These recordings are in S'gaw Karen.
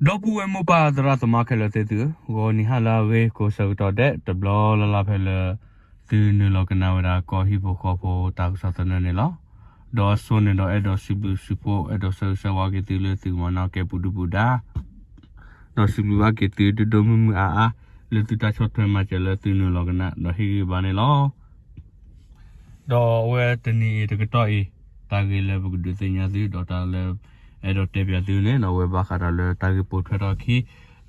ဒီပုၢ်ဝဲၢ်မိၢ်ပၢ်သရၣ်သမါခဲလၢာ်သ့ၣ်သုဧၢ, ဂီၤနံၤဟါလၢအဂ့ၤကိးဆၢကတီၢ်ဒဲး တဘျီလၢ်လၢ်ဖဲလၢ သုနုာ်လီၤကနၣ်ဝဲဒၣ်ကီၢ်ဟံၣ်ဖိဃီဖိတၢ်ကစီၣ်သနၢၣ်န့ၣ်လီၤ. ဒီးအဆိန့ၣ်ဒီးအဲၣ်ဒိးစံးဘျုးစံးဖှိၣ် အဲၣ်ဒိးဆၢဂ့ၤဆၢဝါက့ၤသုလၢသုကမၤနၢၤကဲပူၤဒုပူၤဒါ ဒီးစံးဘျုးဘၣ်က့ၤသုဒိၣ်ဒိၣ်မုၢ်မုၢ်အါအါ လၢသုတၢ်ဆီၣ်ထွဲမၤစၢၤလၢသုနုာ်လီၤကနၣ် ဒီးဟ့ၣ်ဂံၢ်ဘါန့ၣ်လီၤ. ဒီးအဝဲတနံၤအံၤတကတီၢ်အံၤ တၢ်ဂ့ၢ်လၢပကဒုးသ့ၣ်ညါသု ဒီးတၢ်လၢ အဲၣ်ဒိးတဲပၠးသုန့ၣ် အဝဲဘၣ်ဃးဒီးလၢတၢ်ဂ့ၢ်ပိာ်ထွဲထီၣ်ခံ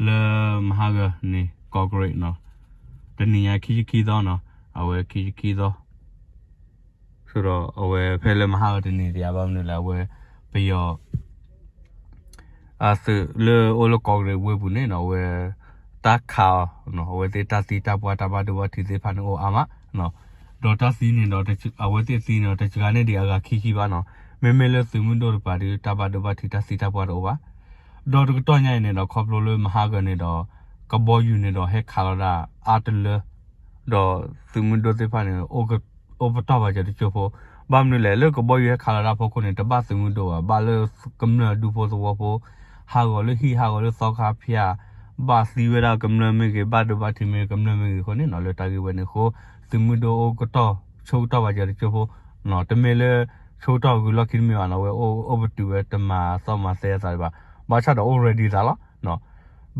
လၢမဟါဂီၤန့ၣ် ကီၢ်ကရ့ၣ်နီၤ တနံၤညါခံဆံခံသီနီၤ အဝဲခံဆံခံသီ ဒီးအဝဲဖဲလၢမဟါဂီၤတနံၤဒံး ဘၣ်မနုၤလဲၣ် အဝဲပယီၤ အသုးလၢအိၣ်လၢကီၢ်ကရ့ၣ်ဝ့ၢ်ပူၤန့ၣ်နီၤ အဝဲ တၢ်ခးအီၤ အဝဲသ့ၣ်တၢ်သံတၢ်ပှၢ်တၢ်ဘၣ်ဒိဘၣ်ထံးသ့ၣ်တဖၣ်န့ၣ်အိၣ်အါမး ဒီးတၢ်သံန့ၣ်ဒီး အဝဲသ့ၣ်သံန့ၣ်ဒီး တစှၤန့ၢ်ဒံးအဂၤခံဆံဘၣ်နီၤ မ့မ့ၢ်လၢသုးမုၢ်ဒိၣ်တကပၤဒီး တၢ်ဘၣ်ဒိဘၣ်ထံးတၢ်သံတၢ်ပှၢ်တအိၣ်ဘၣ် ဒီးတကတီၢ်ညါအံၤန့ၣ်ဒီး ခီဖျိလၢမဟါဂီၤန့ၣ်ဒီး ကဘီယူၤန့ၣ်ဒီးဟဲခးလီၤဒၣ်အါတလၢ ဒီးသုးမုၢ်ဒိၣ်သ့ၣ်တဖၣ်န့ၣ် အိၣ်ပတီၢ်ဘၣ်စၢၤတကၠိဖိ ဘၣ်မနုၤလဲၣ် လၢကဘီယူၤဟဲခးလီၤဒၣ်ဖီခိၣ်န့ၣ် တဘၣ်သုးမုၢ်ဒိၣ်ဘၣ် ဘၣ်လၢကမျၢၢ်ဒူဖိသဝီဖိ ဟးဂီၤလၢဟံၣ်ဟးဂီၤလၢသီခါဖၠၣ် ဘၣ်သံဝဲဒၣ်ကမျၢၢ်မ့ၢ်ဂ့ၤ ဘၣ်ဒိဘၣ်ထံးမ့ၢ်ဂ့ၤ ကမျၢၢ်မ့ၢ်ဂ့ၤအဃိန့ၣ်နီၤ လၢတၢ်ဂ့ၢ်ဝဲန့ၣ်အဃိ သုးမုၢ်ဒိၣ်အိၣ်ကတီၢ်ဆိကတီၢ်ဘၣ်စၢၤတကၠိဖိ တမ့ၢ်လၢဆိကတီၢ်ဂုၤလီၢ်ခံတမ့ၢ်ဘၣ်နီၤ အဝဲအိၣ်ပတုာ်ဝဲတမၤသီၣ်မၤသဲအသးဒံးဘၣ် ဘၣ်ဆၣ်ဒီးအိၣ် ready သးလီၤ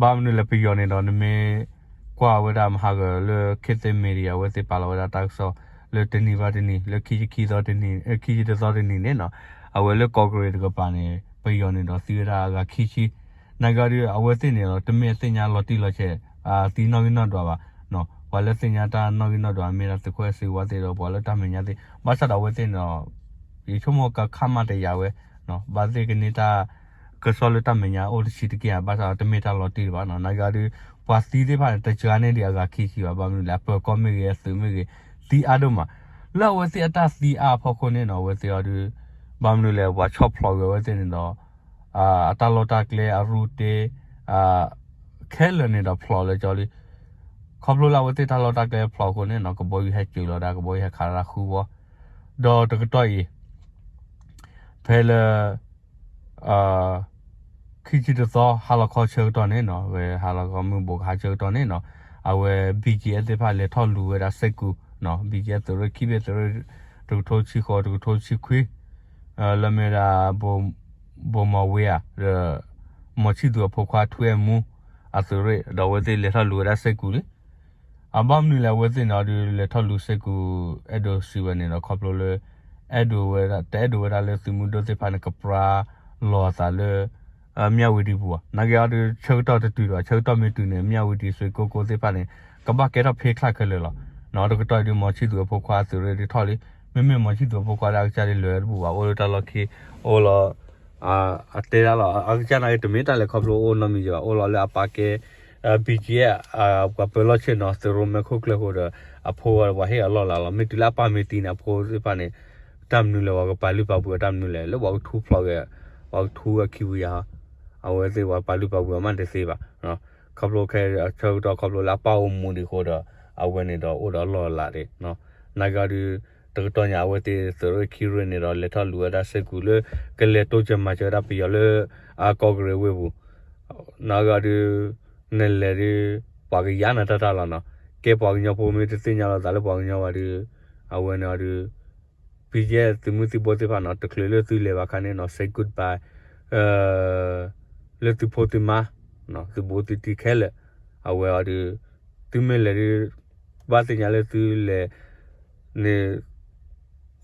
ဘၣ်မနုၤလဲၣ် ပယီၤန့ၣ်ဒီး နမ့ၢ်ကွၢ်ဝဲဒၣ်မဟါဂီၤလၢ ခေတ်သစ် media အဝဲသ့ၣ်ပာ်လီၤဝဲဒၣ်တၢ်ကစီၣ် လၢတနံၤဘၣ်တနံၤ လၢခံဆံခံသီတနံၤ ခံဆံတသီတနံၤန့ၣ်နီၤ အဝဲလၢကီၢ်ကရ့ၣ်တကပၤန့ၣ် ပယီၤန့ၣ်ဒီးသံဝဲဒၣ်အဂၤခံဆံ နာ်က့အီၤဒုး အဝဲသ့ၣ်န့ၣ်ဒီး တမ့ၢ်သ့ၣ်ညါလီၤတံၢ်လီၤဆဲး သံနီၣ်ဂံၢ်နီၣ်ဒွးဘၣ် ပှၤလၢသ့ၣ်ညါတၢ်နီၣ်ဂံၢ်နီၣ်ဒွး မ့ၢ်ဒၣ်သုးခိၣ်အဲၣ်စ့ဝါသ့ၣ်ဒီး ပှၤလၢတၢ်မဲာ်ညါသ့ၣ် ဘၣ်ဆၣ်ဒီးအဝဲသ့ၣ်န့ၣ်ဒီး ယဆိကမိၣ်ကခါမၤတယာ်ဝဲ ဘၣ်သ့ၣ်ကန့ၢ်တၢ်ကစီၣ်လၢတၢ်မဲာ်ညါအိၣ်တဆံးတက့ၢ်ဧါ ဘၣ်ဆၣ်ဒီးတမ့ၢ်တၢ်လီၤတံၢ်တဘၣ်နီၤ နာ်က့အီၤဒုး ပှၤသံသ့ၣ်တဖၣ်န့ၣ် တစှၤန့ၢ်ဒံးအဂၤခံဆံဘၣ် ဘၣ်မနုၤလဲၣ် အပၢၤကီၢ်မ့ၢ်ဂ့ၤ အသုးမ့ၢ်ဂ့ၤ သံအါဒိၣ်မး လၢအဝဲသ့ၣ်အတၢ်သံအါအဖီခိၣ်န့ၣ်နီၤ အဝဲသ့ၣ်အီၤဒုး ဘၣ်မနုၤလဲၣ် ပှၤဆီၣ်ဖျိးဂ့ၤအဝဲသ့ၣ်န့ၣ်ဒီး အတၢ်လီၢ်တၢ်ကျဲအရူၢ်တ့ ခဲလၢာ်န့ၣ်ဒီးဖျိးလၢကၠီလံ ခီဖျိလၢအဝဲသ့ၣ်တၢ်လီၢ်တၢ်ကျဲဖျိးအဃိန့ၣ်နီၤ ကဘီယူၤဟဲစၢၤလီၤဒၣ် ကဘီယူၤဟဲခးလီၤဒၣ်ဃုဝီ ဒီးတကတီၢ်အံၤ ဖဲလၢ ခံဆံတသီ ဟါလီၤခီဆၢကတီၢ်န့ၣ်နီၤ ဝဲဟါလီၤခီမုၢ်ဘိးကဟါဆၢကတီၢ်န့ၣ်နီၤ အဝဲ ဘံကၠံအဲၣ်သ့ၣ်တဖၣ်လဲၤထီၣ်လူၤဝဲဒၣ်စဲးကူးနီၤ ဘံကၠံအဲၣ်သုးရ့ၣ်ခံဘ့ၣ် သုးရ့ၣ် တကထိဆံဃိး တကထိဆံခွံ လၢမ့ၢ်ဝဲဒၣ် ဘိမီၤဝ့ဧါ ဒီး မီၤဆံၣ်သူၤအဖိခွါထွံၣ်အဲၣ်မူ အသုးရ့ၣ် ဒီးအဝဲသ့ၣ်လဲၤထီၣ်လူၤဝဲဒၣ်စဲးကူးလံ အဘၣ်မနုၤလဲၣ် အဝဲသ့ၣ်န့ၣ်အီၤဒုး လဲၤထီၣ်လူၤစဲးကူး အဲၣ်ဒိးစံးဝဲန့ၣ်ဒီး ခီဖျိလၢ အဲၣ်ဒိးဝဲဒၣ် တအဲၣ်ဒိးဝဲဒၣ်လၢသုးမုၢ်ဒိၣ်သ့ၣ်တဖၣ်န့ၣ် ကပြါလီၤအသးလၢ မၠၣ်ဝတံၤပူၤဘၣ် နာ်က့အီၤဒုး ဆၢကတီၢ်တတုၤဒီး ဆၢကတီၢ်မ့ၢ်တုၤန့ၣ် မၠၣ်ဝတံၤ စွ့ကိကိသ့ၣ်တဖၣ်န့ၣ် ကဘၣ်ကဲထီၣ်ဖ့ချၣ်ခဲလၢာ်လီၤ နီၤ တကတီၢ်အံၤဒုး မီၤဆံၣ်သူၤအဖိခွါအသုးရ့ၣ်ဒုးထီၣ်လံ မ့မ့ၢ်မီၤဆံၣ်သူၤအဖိခွါဒၣ်အကစၢ်ဒုးလဲၤတဘူၣ်ဘၣ် အိၣ်လၢတၢ်လီၢ်ခံ အိၣ်လီၤ အတဲဒၣ်လီၤ အကစၢ်နာ်က့တမ့ၢ်တၢ်လဲၤခီဖျိအိၣ်နီတမံၤဘၣ် အိၣ်လီၤလၢအပာ်ကဲ ဘံကၠံအဲၣ် ပှၤပၢၤလီၢ်ဆ့ၣ်နီၤ သုးရိၣ်မဲခိၣ်ကျၢၢ်ဃိဒီး အဖိဝဲပှၤဟ့ၣ်အလီၢ်လၤလီၤ မ့ၢ်တုၤလၢအပၢ်မ့ၢ်သံန့ၣ် အဖိသ့ၣ်တဖၣ်န့ၣ် တၢ်မနုၤလဲၣ် ပှၤကပာ်လုၢ်ပာ်ပှ့ၤအီၤတၢ်မနုၤလဲၣ် လၢပှၤကထူဖျိးဂ့ၤ ပှၤကထူဝဲခံဝံၤယၤ အဝဲသ့ၣ်ပှၤပာ်လုၢ်ပာ်ပှ့ၤအီၤမးတသ့ဘၣ် ခီဖျိခဲအဆၢကတီၢ်ခီဖျိလၢအပၢ်အိၣ်မူဒံးဃိဒီး အဝဲန့ၣ်ဒီးအိၣ်ဒီးအလီၢ်အလၤဒံး နာ်က့အီၤဒုး တကတီၢ်ညါအဝဲသ့ၣ်သုးရ့ၣ်ခံရ့ၣ်န့ၣ်ဒီး လဲၤထီၣ်လူၤဝဲဒၣ်စဲးကူးလၢ ကလဲၤတိစၢၤမၤစၢၤဝဲဒၣ်ပယီၤလၢ အကီၢ်ကရ့ၣ်ဝ့ၢ်ပူၤ နာ်က့အီၤဒုး နလဲၤဒုး ပှၤကယါနၤတၢ်တၢ်လီၤနီၤ ကဲပှၤကညီဖိမ့ၢ်တသ့ၣ်ညါလီၤသးလၢပှၤကညီဘၣ်ဒုး အဝဲန့ၣ်အီၤဒုး ဘံကၠံအဲၣ်သုးမုၢ်သံၣ်ဘိသ့ၣ်တဖၣ်နီၤ တချုးလၢသုလဲၤဘၣ်အခါန့ၣ်နီၤ say goodbye လၢသုဖိသုမါ သုးဘူးသုတံၢ်ခဲလၢာ် အဝဲအီၤဒုး သုမ့ၢ်လဲၤဒုး ဘၣ်သ့ၣ်ညါလၢသုလဲၤန့ၣ်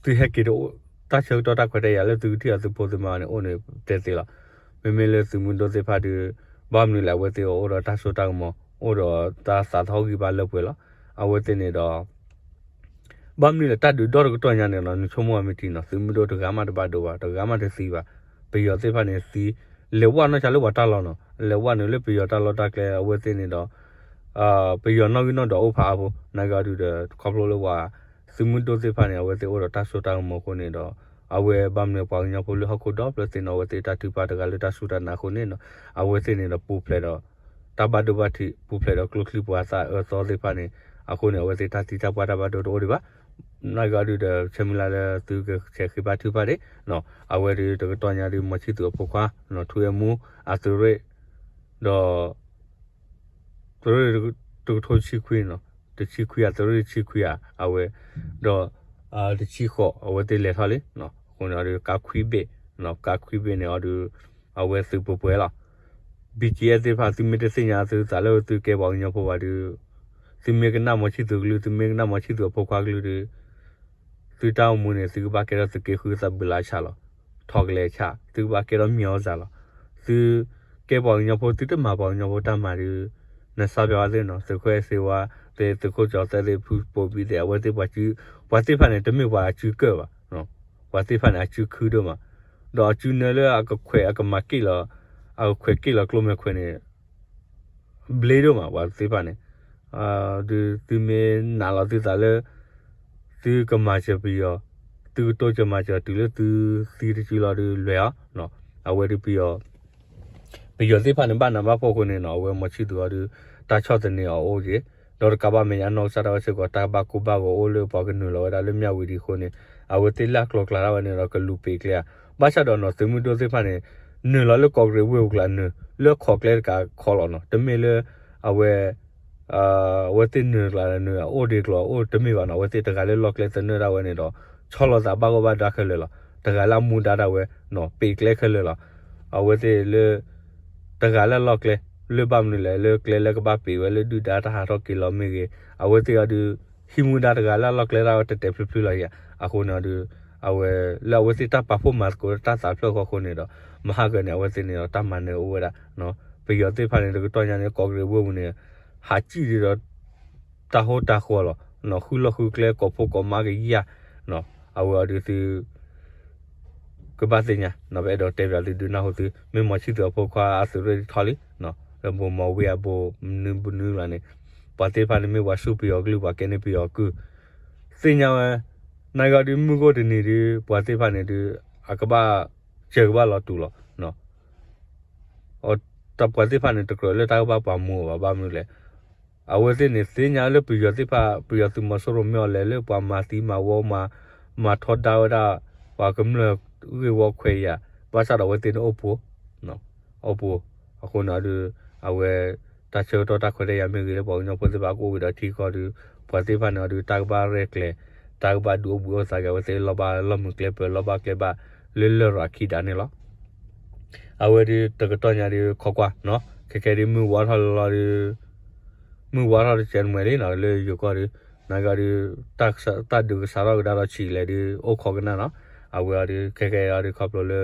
သုဟဲက့ၤတအိၣ် တၢ်ဆၢကတီၢ်တၢ်ခွဲးတၢ်ယာ်လၢသုကထံၣ်အီၤသုဖိသုမါန့ၣ် အိၣ်န့ၣ်တဲသ့လီၤ. မ့မ့ၢ်လၢသုးမုၢ်ဒိၣ်သ့ၣ်တဖၣ်ဒုး ဘၣ်မနုၤလဲၣ် အဝဲသ့ၣ်အအိၣ်ဒီးတၢ်စိတၢ်ကမီၤ အိၣ်ဒီးတၢ်သးသဟီၣ်ဂံၢ်ဘါလၢပှဲၤလီၤ. အဝဲသ့ၣ်န့ၣ်ဒီး ဘၣ်မနုၤလဲၣ် တၢ်ဒုးဒီတကတီၢ်ညါန့ၣ်နီၤ နဆိကမိၣ်မ့ၢ်ထံနီၤ သုးမုၢ်ဒိၣ်တဂၤမးတဘၣ်ဒိဘၣ် တဂၤမးတသံဘၣ်. ပယီၤသ့ၣ်တဖၣ်န့ၣ်သံ လဲၤဝဲနီၢ်ဆါလၢပှၤတၢ်လီၢ်နီၤ လဲၤဝဲန့ၣ်လၢပယီၤတၢ်လီၢ်တၢ်ကျဲ အဝဲသ့ၣ်န့ၣ်ဒီး ပယီၤနီၣ်ဂံၢ်နီၣ်ဒွးအိၣ်ဖးအါဖိ နာ်က့အီၤဒုးဒီး ခီဖျိလၢပှၤ သုးမုၢ်ဒိၣ်သ့ၣ်တဖၣ်န့ၣ် အဝဲသ့ၣ်အိၣ်ဒီးတၢ်စိတၢ်ကမီၤအဃိန့ၣ်ဒီး အဝဲဘၣ်မနုၤပှၤကညီဖိလၢဟီၣ်ခိၣ်ဒီဖျၢၣ်သ့ၣ်နီၤ အဝဲသ့ၣ်တၢ်ထုကဖၣ်တဂၤလၢတၢ်စူၢ်တၢ်နာ်အဃိန့ၣ်နီၤ အဝဲသ့ၣ်န့ၣ်ဒီးပူၤဖျဲးဒီး တၢ်ဘၣ်ဒိဘၣ်ထံး ပူၤဖျဲးဒီးကျိချံပှၤသးအၢသီသ့ၣ်တဖၣ်န့ၣ် အဃိန့ၣ် အဝဲသ့ၣ်တၢ်သံတၢ်ပှၢ်တၢ်ဘၣ်ဒိတအိၣ်ဒံးဘၣ်. နာ်က့အီၤဒုးဒီး ဆၢမုၢ်လၢ်လၢသုကဆဲးဃ့ဘါထုကဖၣ်ဒံး အဝဲဒုးတကတီၢ်ညါဒုး မီၤဆံၣ်သူၤအဖိခွါ ထူအဲၣ်မူ အသုးရ့ၣ် ဒီး သုးရ့ၣ်တကထိဆံခွံနီၤ, တဆံခွံဧါ, သုးရ့ၣ်တဆံခွံဧါ, အဝဲ ဒီး တဆံဃိး အဝဲသ့ၣ်လဲၤထီၣ်လံ. အဃိန့ၣ်အီၤဒီး ကါခွံဘ့ၣ်, ကါခွံဘ့ၣ်န့ၣ်အီၤဒီး အဝဲသုးပှဲၤပှဲၤလီၤ. ဘံၣ်ကၠံအဲၣ်သ့ၣ်တဖၣ် သုမ့ၢ်တသ့ၣ်ညါသုသးလၢသုကဲပှၤကညီဖိဘၣ်ဒီး သုမ့ၢ်ကနၣ်မီၤဆံၣ်သူးကလုၢ်, သုမ့ၢ်ကနၣ်မီၤဆံၣ်သူးအဖိခွါကလုၢ်ဒီး သုတၢ်အိၣ်မူန့ၣ် သုကဘၣ်ကဲထီၣ်သုးက့ဃုသးဘုလါဆးလီၤ. ထီၣ်ကလဲၤဆး, သုကဘၣ်ကဲထီၣ်မၠီအီၣ်စၢ်လီၤ. သုကဲပှၤကညီဖိ သုတမၤပှၤကညီဖိတၢ်မၤဒီး နစးပၠးဝဲသ့ၣ်နီၤ, သုးခိၣ်အဲၣ်စ့ဝါသ့ၣ်, သုးခိၣ်ကၠီၤသဲးသ့ၣ်, ဖုဘိဘံၣ်သ့ၣ်, အဝဲသ့ၣ်ပှၤစု, ပှၤသ့ၣ်တဖၣ်န့ၣ် တမ့ၢ်ပှၤအစုကၢၢ်ဘၣ်. ပှၤသ့ၣ်တဖၣ်န့ၣ် အစုခုဒိၣ်မး, ဒီးအစုနၢလၢအကခွဲးအကမၤက့ၣ်လီၤ, အကခွဲးက့ၣ်လီၤကျိမဲာ်ခွဲးန့ၣ် ဘျ့ဒိၣ်မး ပှၤသ့ၣ်တဖၣ်န့ၣ်. ဒီးသုမ့ၢ်နာ်လီၤသုသးလၢ သုကမၤစၢၤပယီၤ, သုကတိစၢၤမၤစၢၤတုၤလၢသုသံတစုလီၤဒီးလွဲၢ်အီၤ. အဝဲဒုးပယီၤ ပယီၤသ့ၣ်တဖၣ်န့ၣ် ဘၣ်နးဘၣ်ဖှီၣ်အဃိန့ၣ်နီၤ, အဝဲမီၤဆံၣ်သူးအီၤဒီး တၢ်ဆီၣ်သနံးအီၤအိၣ်က့ၤ, ဒီးတကးဘၣ်မဲာ်ညါနီၢ်ကစၢ်ဒၣ်ဝဲစ့ၢ်ကီး တၢ်ကဘၣ်ကိၢ်ဘၣ်ဂီၤအိၣ်လၢပှၤကနုာ်လီၤဝဲဒၣ်လၢမၠၣ်ဝံၤဒံးအဃိန့ၣ်, အဝဲသ့ၣ်လၢအကျိၤကျဲဒၣ်ဝဲန့ၣ်ဒီးကလူၤပံာ်ကျဲဧါ. ဘၣ်ဆၣ်ဒီးနီၤ သုးမုၢ်ဒိၣ်သ့ၣ်တဖၣ်န့ၣ် နုာ်လီၤလၢကီးကရံးဝ့ၢ်ပူၤကျါ နုာ်လၢခီၣ်ကျဲတကးခီလီၤနီၤ, တမ့ၢ်လၢ အဝဲ အဝဲသ့ၣ်နုာ်ကျါနုာ်အိၣ်ဒံးကျိၤအိၣ်တမ့ၢ်ဘၣ်နီၤ, အဝဲသ့ၣ်တဂၤလၢလီၢ်ကျဲသနၢၣ်ဒၣ်ဝဲန့ၣ်ဒီး ဆီလီၤသးဘၣ်ဂီၢ်ဘၣ်ဒါခဲလၢာ်လီၤ. တဂၤလၢအမူဒါဒၣ်ဝဲနီၤ ပံာ်ကျဲခဲလၢာ်လီၤ. အဝဲသ့ၣ်လၢ တဂၤလၢအလီၢ်ကျဲ လၢဘၣ်မနုၤလဲၣ် လၢကျဲလၢကဘၣ်ပံာ်ဝဲလၢဒုၣ်ဒါတၢ်ဟးထီၣ်က့ၤလီၤမ့ၢ်ဂ့ၤ, အဝဲသ့ၣ်အီၤဒီး ဟံးမူဒါတဂၤလၢအလီၢ်ကျဲဒၣ်ဝဲတဲာ်တဲာ်ဖျုးဖျုးလီၤယၤ. အဃိန့ၣ်အီၤဒီး အဝဲလၢအဝဲသ့ၣ်တၢ်ပာ်ဖှိၣ်မၤသကိးတၢ်သးဖျၢၣ်ဃီအဃိန့ၣ်ဒီး မဟါကၢၤန့ၣ် အဝဲသ့ၣ်န့ၣ်ဒီးတၢ်မၤနၢၤအိၣ်ဝဲဒၣ် ပယီၤသ့ၣ်တဖၣ်န့ၣ် တကတီၢ်ညါန့ၣ် ကီးကရံးဝ့ၢ်ပူၤန့ၣ် ဟးစံၣ်ဒံးဒီး တၢ်ဟိတၢ်ဃီလီၤ. ဃုလီၢ်ဃုကျဲ ကိးဖိကိးမါကယၢ်, အဝဲအီၤဒုးသု ကဘၣ်သ့ၣ်ညါ ပအဲၣ်ဒိးတဲပၠးသုဒုးနၢ်ဟူသု မ့ၢ်မီၤဆံၣ်သူးအဖိခွါအသုးရ့ၣ်ထီၣ်လံ လၢဘိးမီၤဝ့ၢ်အဘိးမနုၤဘနုၤလီၤန့ၣ် ပှၤသ့ၣ်တဖၣ်န့ၣ်မ့ၢ်ပှၤစူၢ်ပယီၤကလုၢ် ပှၤကဲန့ၢ်ပယီၤကုၢ် သ့ၣ်ညါဝဲ နာ်က့အီၤဒုးမုၢ်ဂီၢ်တနံၤဒုး ပှၤသ့ၣ်တဖၣ်န့ၣ်ဒုး အကဘၣ် စၢၤကဘၣ်လီၤတူာ်လီၤ. တၢ်ပှၤသ့ၣ်တဖၣ်န့ၣ် တကြၢးလၢတၢ်ကဘၣ်ပာ်မူအီၤဘၣ် ဘၣ်မနုၤလဲၣ်. အဝဲသ့ၣ်န့ၣ် သ့ၣ်ညါလၢပယီၤသ့ၣ်တဖၣ် ပယီၤသုးမီၤစိရိၤမ့ၢ်အီၤလဲၤလၢပှၤမၤသံမၤဝီမၤ မၤထီဒါဝဲဒၣ် ပှၤကမျၢၢ်ဂ့ၢ်ဝီခွဲးယာ် ဘၣ်ဆၣ်ဒီးအဝဲသ့ၣ်န့ၣ်အိၣ်ပူၤ အိၣ်ပူၤ အဃိန့ၣ်အီၤဒုး အဝဲ တၢ်ဆၢကတီၢ်တၢ်ခွဲးတၢ်ယာ်မ့ၢ်ဂ့ၤလၢပှၤကညီဖိသ့ၣ်တဖၣ်ကအိၣ်ဝဲဒီးထံကီၢ်ဒုး ပှၤသ့ၣ်တဖၣ်န့ၣ်အီၤဒုး တၢ်ကဘၣ်ရဲၣ်ကျဲၤ တၢ်ကဘၣ်ဒုးအိၣ်ဘှံးအိၣ်သါက့ၤ အဝဲသ့ၣ်လီၢ်ဘၣ်လီၢ်မုာ်ကျဲပၢၤ လီၢ်ဘၣ်ကျဲဘၣ် လၢလရာ်ခံဒါန့ၣ်လီၤ. အဝဲဒုးတကတီၢ်ညါဒုးခိးကွၢ်နီၤ ခဲကဲဒုးမုၢ်ဝါထီၣ်လီၤလီၤဒုး မုၢ်ဝါထီၣ်တစဲးနမှဲၤလံနီၤ လၢယိၤကီၢ်ဒုး နာ်က့အီၤဒုး တၢ်ဒုးကစးထီၣ်ကဒါဒီးဆံးလဲၣ်ဒုး အိၣ်ခိးကနၣ်နီၤ အဝဲအီၤဒုး ခဲကဲအီၤဒုးခီဖျိလၢ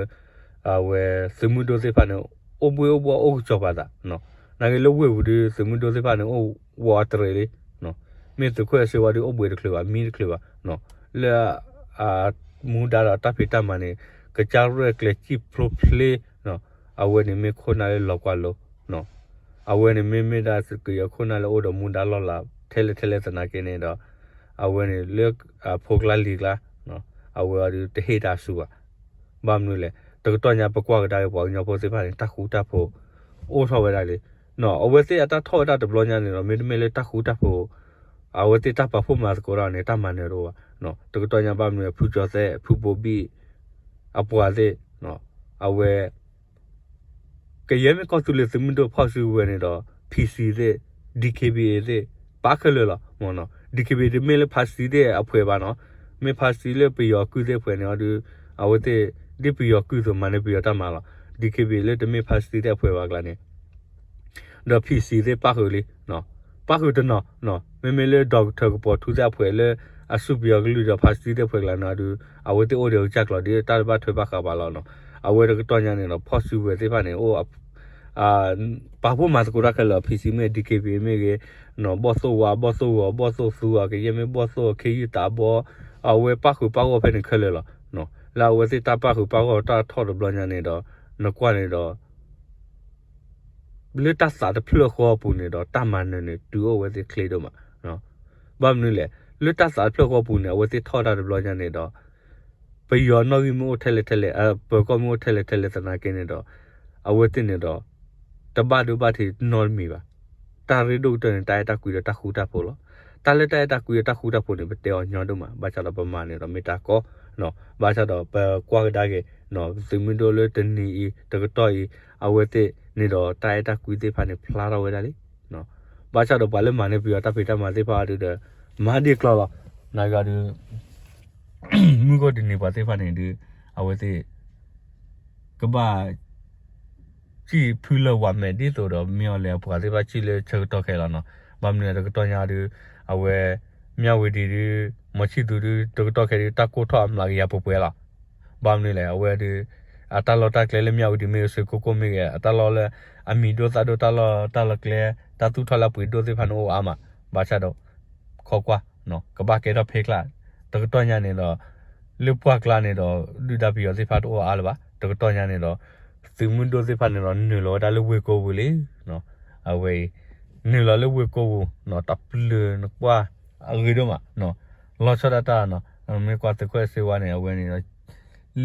အဝဲသုးမုၢ်ဒိၣ်သ့ၣ်တဖၣ်န့ၣ် အိၣ်ဘှံးအိၣ်ဘှီၣ်အိၣ်ကစီၤပၤသး နာ်က့လၢဝ့ၢ်ပူၤဒုး သုးမုၢ်ဒိၣ်သ့ၣ်တဖၣ်န့ၣ် အိၣ်ဝီအတရံးလံ မ့ၢ်သုးခိၣ်အဲၣ်စ့ဝါဒုး အိၣ်ဘှံးတချုးဘၣ် မံတချုးဘၣ် လၢ မူဒါဒီးတၢ်ဖံးတၢ်မၤန့ၣ် ကစၢ်ရဲၣ်ကျဲၤစံၣ်ဖျိဖျ့ အဝဲန့ၣ်မ့ၢ်ခိၣ်နၢ်လၢလီၤကွၢ်လိ အဝဲန့ၣ်မ့မ့ၢ်ဒၣ်သုးကယီၤခိၣ်နၢ်လၢအိၣ်ဒီးမူဒါလီၢ်လၤ ထဲလဲၣ်ထဲလဲၣ်သနာ်က့န့ၣ်ဒီး အဝဲန့ၣ်လၢ ဖိကျါလံၤကျါ အဝဲအီၤဒုးတဟ့ၣ်တၢ်ဆူၣ်ဘၣ် ဘၣ်မနုၤလဲၣ် တကတီၢ်ညါပကွၢ်ကဒါက့ၤပှၤကညီဖိသ့ၣ်တဖၣ်န့ၣ် တၢ်ဃူတၢ်ဖိး အိၣ်ထီၣ်ဝဲဒၣ်လံ အဝဲသ့ၣ်အတၢ်ထီၣ်ဝဲဒၣ်တဘျီညါန့ၣ်ဒီး မ့တမ့ၢ်လၢတၢ်ဃူတၢ်ဖိး အဝဲသ့ၣ်တၢ်ပာ်ဖှိၣ်မၤသကိးတၢ်န့ၣ် တၢ်မၤနၢၤတအိၣ်ဘၣ် တကတီၢ်ညါဘၣ်မနုၤ ဖုကၠီၤသဲး ဖုဘိဘံၣ် အပှၤသ့ၣ် အဝဲ ကယဲၢ်မ့ၢ်ကီၢ်သူလ့ၤသုးမုၢ်ဒိၣ်ဖီၣ်စုကဝဲၤန့ၣ်ဒီး ဖံစံသ့ၣ် ဒံခ့ဘံအ့သ့ၣ် ပာ်ခဲလၢာ်လီၤ ဒံခ့ဘံတမ့ၢ်လၢဖံစံသ့ၣ်အဖှဲးဘၣ်နီၤ မ့ၢ်ဖံစံလၢပယီၤကုၢ်သ့ၣ်အဖှဲးန့ၣ်အီၤဒုး အဝဲသ့ၣ် ဒ်ပယီၤကုၢ်သိးမၤန့ၢ်ပယီၤတၢ်မၤလီၤ ဒံခ့ဘံလၢတမ့ၢ်ဖံစံသ့ၣ်အဖှဲးဘၣ်ကျါန့ၣ် ဒီးဖံစံသ့ၣ်ပၣ်ဃုာ်လံ ပၣ်ဃုာ်တနီၤ မ့မ့ၢ်လၢ Doctor ကပီၤထူသ့ၣ်အဖှဲးလၢ အစူၢ်ပယီၤကလုၢ်ဒီးဖံစံသ့ၣ်အဖှဲးကျါန့ၣ်အီၤဒုး အဝဲသ့ၣ်အိၣ်ဒီးကစၢ်ကျီၤဒ်တၢ်တဘၣ်ထွဲဘၣ်ဃးဘၣ်လီၤ အဝဲတကတီၢ်ညါန့ၣ်ဒီး ဖီၣ်စုကဝဲၤသ့ၣ်တဖၣ်န့ၣ် အိၣ် ပာ်ဖှိၣ်မၤသကိးတၢ်ခဲလၢာ် ဖံစံမ့ၢ် ဒံခ့ဘံမ့ၢ်ဂ့ၤ ဘီၣ်သိၣ်ဝါ ဘီၣ်သိၣ်ဂီၤ ဘီၣ်သိၣ်သူအီၤ ကယဲၢ်မ့ၢ်ဘီၣ်သိၣ်ခ့ယုၢ်တၢ်ဘီ အဝဲပၣ်ဃုာ်ပၣ်ဂီၢ်ဖဲန့ၣ်ခဲလၢာ်လီၤ လၢအဝဲသ့ၣ်တၢ်ပၣ်ဃုာ်ပၣ်ဂီၢ်တၢ်ထီၣ်တဘျီညါန့ၣ်ဒီး နကွၢ်န့ၣ်ဒီး လၢတၢ်သးတဖျၢၣ်ဃီအပူၤန့ၣ်ဒီး တၢ်မၤနၢၤန့ၣ် တုၤအိၣ်ဝဲသ့ၣ်ချ့ဒိၣ်မး ဘၣ်မနုၤလဲၣ် လၢတၢ်သးတဖျၢၣ်ဃီအပူၤန့ၣ် အဝဲသ့ၣ်ထီၣ်တၢ်တဘျီညါန့ၣ်ဒီး ပယီၤနီၣ်ဂံၢ်မ့ၢ်အိၣ်ထဲလဲၣ်ထဲလဲၣ် ပၢၤကီၢ်မ့ၢ်အိၣ်ထဲလဲၣ်ထဲလဲၣ်သနာ်က့န့ၣ်ဒီး အဝဲသ့ၣ်န့ၣ်ဒီး တဘၣ်ဒိဘၣ်ထံးနီတမံၤဘၣ်. တၢ်ရ့ဒိၣ်ကတၢၢ်န့ၣ် တၢ်အဲၣ်တၢ်ကွံဒီးတၢ်ဃူတၢ်ဖိးလီၤ. တၢ်လၢတၢ်အဲၣ်တၢ်ကွံဒီးတၢ်ဃူတၢ်ဖိးန့ၣ် ပတဲအီၤညီဒိၣ်မး ဘၣ်ဆၣ်ဒီးပမၤန့ၣ်ဒီးမ့ၢ်တၢ်ကီ, ဘၣ်ဆၣ်ဒီးပကွၢ်ကဒါက့ၤ သုးမုၢ်ဒိၣ်လၢတနံၤအံၤ တကတီၢ်အံၤ အဝဲသ့ၣ် န့ၣ်ဒီးတၢ်အဲၣ်တၢ်ကွံသ့ၣ်တဖၣ်န့ၣ် ဖျါထီၣ်ဝဲဒၣ်လံ. ဘၣ်ဆၣ်ဒီးပှၤလၢမၤန့ၢ်ပယီၤတၢ်ဖံးတၢ်မၤသ့ၣ်တဖၣ်အံၤဒီး မၤဒ်ကျီလီၤ. နာ်ဂ့ၤဒီး မုၢ်ဂီၢ်တနံၤပှၤသ့ၣ်တဖၣ်န့ၣ်ဒီး အဝဲသ့ၣ် ကဘၣ် စံၣ်ဖုလၢဝၤမဲာ်ဒ်သိးဒီး မ့ၢ်အီၤလဲၣ် ပှၤသ့ၣ်တဖၣ်စံၣ်လၢဆၢကတီၢ်ခဲလီၤနီၤ. ဘၣ်မနုၤလဲၣ်တကတီၢ်ညါဒီး အဝဲ မၠၣ်ဝတံၤဒီး မီၤဆံၣ်သူဒီး တကတီၢ်ခဲဒီး တၢ်ကိၢ်ထီၣ်အမျးကယၤပှဲၤပှဲၤလီၤ. ဘၣ်မနုၤလဲၣ် အဝဲဒီး အတၢ်လီၢ်တၢ်ကျဲလၢမၠၣ်ဝတံၤမ့ၢ်ဂ့ၤ စ့ၢ်ကီးမ့ၢ်ဂ့ၤ အတၢ်လီၢ်လၢ အမံၤဒိၣ်သၣ်ဒိၣ် တၢ်လီၢ်တၢ်လီၢ်ကျဲ တၢ်သူၣ်ထီၣ်လၢအပှ့ၤဒိၣ်သ့ၣ်တဖၣ်န့ၣ်အိၣ်အါမး. ဘၣ်ဆၣ်ဒီး ခိးကွၢ် ကဘၣ်ကဲထီၣ်ဖဲကျါ တကတီၢ်ညါန့ၣ်ဒီး လၢပှၢ်ကျါန့ၣ်ဒီး ဒုၣ်ဒါပယီၤသ့ၣ်တဖၣ်တအိၣ်အါလၢၤဘၣ်. တကတီၢ်ညါန့ၣ်ဒီး သုးမုၢ်ဒိၣ်သ့ၣ်တဖၣ်န့ၣ်ဒီး နုာ်လီၤဝဲဒၣ်လၢဝ့ၢ်ကိာ်ပူၤလံ. အဝဲအံၤ နုာ်လီၤလၢဝ့ၢ်ကိာ်ပူၤ တၢ်ပျုၤနကွၢ် အဂ့ၤဒိၣ်မး လီၤဆီဒၣ်တၢ်နီၤ. မ့ၢ်ကွၢ်သုးခိၣ်အဲၣ်စ့ဝါန့ၣ် အဝဲန့ၣ်ဒီး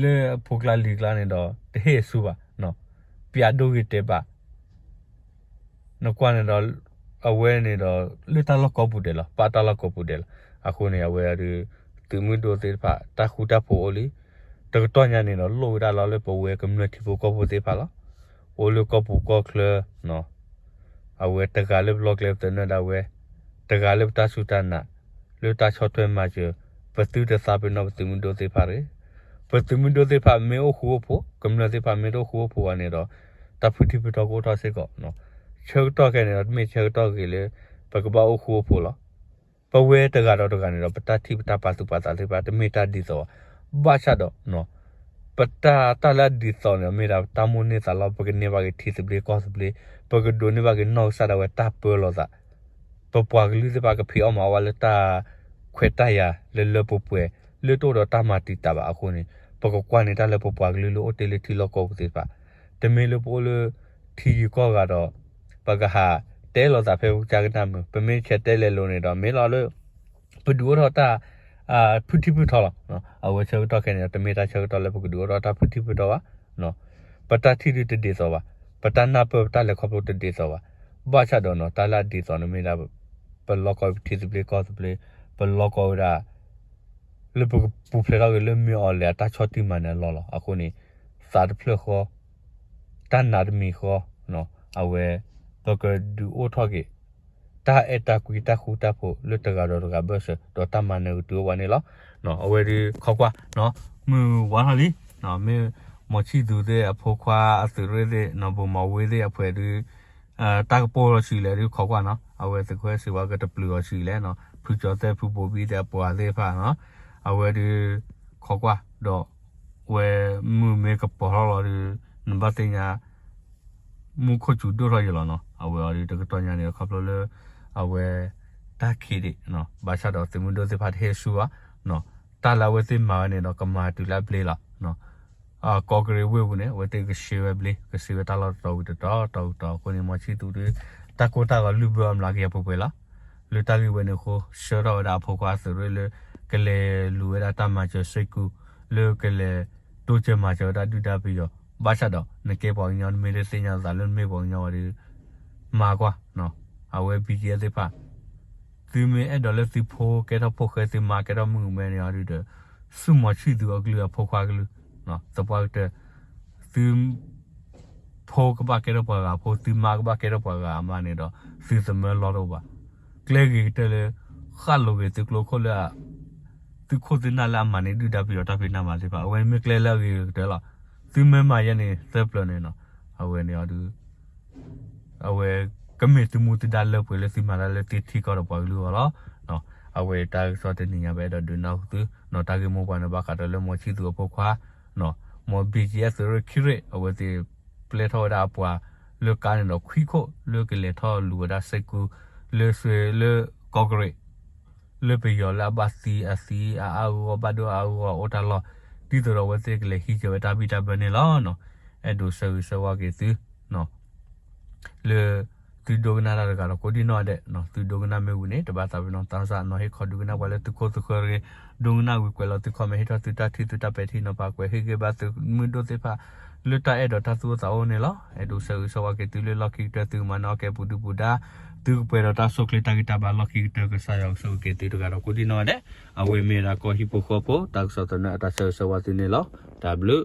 လၢအဖိကျါလံၤကျါန့ၣ်ဒီး တဟ့ၣ်အဆူၣ်ဘၣ် ပျးဒိဂ့ၤတဲာ်ဘၣ် နကွၢ်န့ၣ်ဒီး အဝဲန့ၣ်ဒီး လၢတၢ်လီၢ်ကိးပူၤဒဲးလီၤ ပာ်တၢ်လီၢ်ကိးပူၤဒဲးလီၤ. အဃိန့ၣ် အဝဲဒီး သုးမုၢ်ဒိၣ်သ့ၣ်တဖၣ် တၢ်ဃူတၢ်ဖိးအိၣ်လံ. တကတီၢ်ညါန့ၣ်ဒီး လိၣ်ဝဲဒၣ်လီၤလၢပဝဲကမျၢၢ်ထံဖိကီၢ်ဖိသ့ၣ်တဖၣ်လီၤ. အိၣ်လၢကီၢ်ပူၤကီၢ်ချၢ အဝဲတဂၤလၢပလီၢ်ကျဲပသနၢၣ်ဒၣ်ဝဲ, တဂၤလၢပတၢ်စူၢ်တၢ်နာ်, လၢတၢ်ဆီၣ်ထွဲမၤစၢၤ, ပသုတသးပ့ၤနီၣ်ပသုးမုၢ်ဒိၣ်သ့ၣ်တဖၣ်တဂ့ၤ. ပသုးမုၢ်ဒိၣ်သ့ၣ်တဖၣ်မ့ၢ်အိၣ်ဃူအိၣ်ဖိး, ကမျၢၢ်သ့ၣ်တဖၣ်မ့ၢ်တအိၣ်ဃူအိၣ်ဖိးဘၣ်န့ၣ်ဒီး တၢ်ဖုထံဖုထီကအိၣ်ထီၣ်စ့ၢ်ကီး. ဆၢကတီၢ်ခဲအံၤန့ၣ်ဒီး တမ့ၢ်ဆၢကတီၢ်ဂ့ၤလၢ ပကဘၣ်အိၣ်ဃူအိၣ်ဖိးလီၤ. ပဝဲတဂၤဒီးတဂၤန့ၣ်ဒီး ပတၢ်ထံၣ်ပတၢ်ပာ်သူၣ်ပာ်သးသ့ၣ်တဖၣ် တမ့ၢ်တၢ်ဒ်သိးဘၣ်. ဘၣ်ဆၣ်ဒီး ပတၢ်တၢ်လၢအဒ်သိးန့ၣ် မ့ၢ်ဒၣ်ပတၢ်မိၣ်န့ၢ်သးလီ ပကန့ၢ်ဘၣ်က့ၤထံသဘျ့ကီၢ်သဘျ့, ပကဒိးန့ၢ်ဘၣ်က့ၤနီၢ်ကစၢ်ဒၣ်ဝဲတၢ်ပၢလီၤသး, ပပှၤကလုာ်သ့ၣ်တဖၣ်ကဖံးအီၣ်မၤအီၣ်ဘၣ်လၢတၢ်ခွဲးတၢ်ယာ်လၢလၢပှဲၤပှဲၤ လၢတအိၣ်ဒီးတၢ်မၤတံာ်တာ်ဘၣ်အဃိန့ၣ် ပကကွၢ်န့ၢ်တၢ်လၢပပှၤကလုာ်လၢအိၣ်တ့ၢ်လၢထံလီၢ်ကီၢ်ပူၤသ့ၣ်တဖၣ်, တမ့ၢ်လၢပအိၣ်လၢထံယံၤကီၢ်ဂၤဒီး ပကဟးတဲလိာ်သးဖဲပကစၢ်ကနၣ်မုာ်, ပမ့ၢ်ဆဲးတဲလဲၤလိၤန့ၣ်ဒီး မ့ၢ်လီၤလၢ ပဒုးအိၣ်ထီၣ်တၢ် ဖုထံဖုထီလီၤ. အဝဲဆၢကတီၢ်ခဲအံၤန့ၣ်ဒီး တမ့ၢ်တၢ်ဆၢကတီၢ်လၢပကဒုးအိၣ်ထီၣ်တၢ်ဖုထံဖုထီဘၣ်. ပတၢ်ထံၣ်ဒုးတဒ်သိးဘၣ်, ပတၢ်နၢ်ပၢၢ်ပတၢ်လဲၤခီဖျိတဒ်သိးဘၣ်. ဘၣ်ဆၣ်ဒီးနီၤ တၢ်လၢအဒ်သိးန့ၣ်မ့ၢ်ဒၣ် ပလီၢ်ကီၢ်ပထံသဘျ့ကီၢ်သဘျ့, ပလီၢ်ကီၢ်ဝဲဒၣ် လၢပကပူၤဖျဲးထီၣ်က့ၤလၢမ့ၢ်အီၤလဲၣ်အတၢ်ဆီၣ်တံၢ်မၤနၢၤအလီၢ်လီၤ. အဃိန့ၣ် သးတဖျၢၣ်ဃီ, တၢ်နးတမံၤဃီ, အဝဲ ပကဒုးအိၣ်ထီၣ်က့ၤ တၢ်အဲၣ်တၢ်ကွံတၢ်ဃူတၢ်ဖိးလၢတဂၤဒီးတဂၤဘၢၣ်စၢၤ ဒီးတၢ်မၤနၢၤကတုၤအိၣ်ဝဲန့ၣ်လီၤ. အဝဲဒုးခိးကွၢ် မုၢ်ဝါထီၣ်လံ, မ့ၢ်မီၤဆံၣ်သူးသ့ၣ်အဖိခွါအသုးရ့ၣ်သ့ၣ် နီၢ်ဘိၣ်မီၤဝ့သ့ၣ်အဖှဲးဒုး တၢ်ကပိၢ်လီၤဆံးလဲၣ်ဒုးခိးကွၢ်နီၤ, အဝဲသုးခိၣ်အဲၣ်စ့ဝါကတပျုာ်လီၤဆံးလဲၣ်နီၤ, ဖုကၠီၤသဲၣ်ဖုဘိဘံသ့ၣ်အပှၤသ့ၣ်တဖၣ်နီၤ, အဝဲဒုးခိးကွၢ်ဒီး ဝဲမုၢ်မ့ၢ်ကပီၤထီၣ်လီၤဒုး နဘၣ်သ့ၣ်ညါ မူခိၣ်စူၤဒိၣ်ထီၣ်ယံၤလီၤနီၤ, အဝဲအီၤဒုးတကတီၢ်ညါန့ၣ် ခီဖျိလၢ အဝဲ တၢ်ခံးဒံး ဘၣ်ဆၣ်ဒီးသုးမုၢ်ဒိၣ်သ့ၣ်တဖၣ်တဟ့ၣ်ဆူၣ်ဘၣ်, တၢ်လၢအဝဲသ့ၣ်မၤဝဲန့ၣ်ဒီး ကမၤတုၤလၢအဘျ့လီၤ. ကီၢ်ကရ့ၣ်ဝ့ၢ်ပူၤန့ၣ် အဝဲသ့ၣ်ကဆှၢဝဲဘျ့ ကဆှၢဝဲတၢ်လီၢ်တတီၤဝံၤတတီၤ တတီၤဝံၤတတီၤအဃိန့ၣ် မီၤဆံၣ်သူးဒုး တၢ်ကိၢ်တၢ်ဂီၤလုၢ်ဘၢအမျးကယၤပှဲၤပှဲၤလီၤ. လၢတၢ်ဂ့ၢ်ဝဲန့ၣ်အဃိ ဆှၢထီၣ်ဝဲဒၣ်အဖိခွါအသုးရ့ၣ်လၢ ကလဲၤလူၤဝဲဒၣ်တၢ်မၤစၢၤစ့ၢ်ကီး လၢကလဲၤတိစၢၤမၤစၢၤဝဲဒၣ်ဒုၣ်ဒါပယီၤ, ဘၣ်ဆၣ်ဒီး နကဲပှၤကညီ နမ့ၢ်တသ့ၣ်ညါသးလၢနမ့ၢ်ပှၤကညီဝဲဒီး မၤကွၢ် အဝဲ ဘံကဲသ့ၣ်တဖၣ် သုမ့ၢ်အဲၣ်ဒိးလၢသုဖိကဲထီၣ်ဖိဃဲ သုမါကဲထီၣ်မုၣ်ကမဲန့ၣ်အီၤဒုးဒီး ဆူၣ်မီၤဆံၣ်သူးအကလုၢ်အဖိခွါကလုၢ်, သပှၢ်ကတၢၢ် သု ဖိကဘၣ်ကဲထီၣ်ပှၤဂၤအဖိ, သုမါကဘၣ်ကဲထီၣ်ပှၤဂၤအမါန့ၣ်ဒီး သုသမၢလီၢ်တအိၣ်ဘၣ်. ကျဲဂ့ၤကတၢၢ်လၢ ဃၣ်လိၤက့ၤသုကျိခိၣ်လၢ သုခိၣ်သုနၢ်လၢအမၤန့ၢ်ဒုၣ်ဒါပယီၤတၢ်ဖံးတၢ်မၤသ့ၣ်တဖၣ် အဝဲမ့ၢ်ကျဲလၢအဂ့ၤကတၢၢ်လီၤ. သုမ့ၢ်မၤယဲန့ၣ်သၢပျၢၤန့ၣ်နီၤ, အဝဲန့ၣ်အီၤဒုး အဝဲ ကမ့ၢ်သုမူသုဒါလၢပှဲၤလၢသုမၤတၢ်လၢသုထံကီၢ်ဒီးပှၤကလုာ်အဂီၢ်လီၤ. အဝဲတၢ်ကစီၣ်တနံၤညါ ပအဲၣ်ဒိးဒုးနၢ်ဟူသု နီၤ တၢ်ဂ့ၢ်မိၢ်ပှၢ်န့ၣ် ဘၣ်ဃးဒီးလၢမီၤဆံၣ်သူးအဖိခွါ နီၤ မီၤ ဘံကဲသ့ၣ်ရ့ၣ်ခံရ့ၣ် အဝဲသ့ၣ်ပျဲထီၣ်ဝဲဒၣ်အပှၤလၢကါန့ၣ်ဒီးခွံခိၣ် လၢကလဲၤထီၣ်လူၤဝဲဒၣ်စ့ၢ်ကီး လၢစွ့လၢကီၢ်ကရ့ၣ် လၢပယီၤလၢအဘၣ်သံအသံအအါဂီၢ် ဘၣ်ဒိအအါဂီၢ်အိၣ်တၢ်လီၢ် ဒ်သိးဒီးအဝဲသ့ၣ်ကလဲၤဟံးကၢၤဝဲတၢ်ဘံၣ်တၢ်ဘၢန့ၣ်လီၤ. အဲၣ်ဒိးဆၢဂ့ၤဆၢဝါက့ၤသု လၢ သုဒိကနၣ်တၢ်တဂၤဒီးကိးဒံၣ်နီၣ်ဒဲး, သုဒိကနၣ်မ့ၢ်ဝံၤန့ၣ် တဘၣ်သးပ့ၤနီၣ် သးစၢ်နီၤ ဟ့ၣ်ခီဒုးကနၣ်ပှၤလၢသုခိၣ်သုဃၢၤတဂ့ၤ, ဒိကနၣ်ဝံၤကွဲးလီၤသု comment ဟ့ၣ်ထီၣ်သုတၢ်ထံၣ်သုတၢ်ပဲာ်ထံနီၤဖး ကွဲးဟ့ၣ်ဂံၢ်ဘါသုးမုၢ်ဒိၣ်သ့ၣ်တဖၣ် လၢတၢ်အဲၣ်ဒိးတၢ်သူၣ်အိၣ်သးအိၣ်န့ၣ်လီၤ. အဲၣ်ဒိးဆၢဂ့ၤဆၢဝါက့ၤသုလၢလီၢ်ခံကတၢၢ် သုကမၤနၢၤအီၣ်ကဲပူၤဒုပူၤဒါ သုကပှဲၤဒီးတၢ်ဆိၣ်ချ့တၢ်ဂံၢ်တၢ်ဘါလီၢ်ခံကတၢၢ် ကစၢ်ယွၤကဆိၣ်ဂ့ၤက့ၤသုတဂၤဒီးကိးဒံၣ်နီၣ်ဒဲး, အဝဲမ့ၢ်ဝဲဒၣ်ကီၢ်ဟံၣ်ဖိဃီဖိ တၢ်ကစီၣ်သနၢၣ်အတၢ်ဆၢဂ့ၤဆၢဝါသုန့ၣ်လီၤ. တၢ်ဘျုး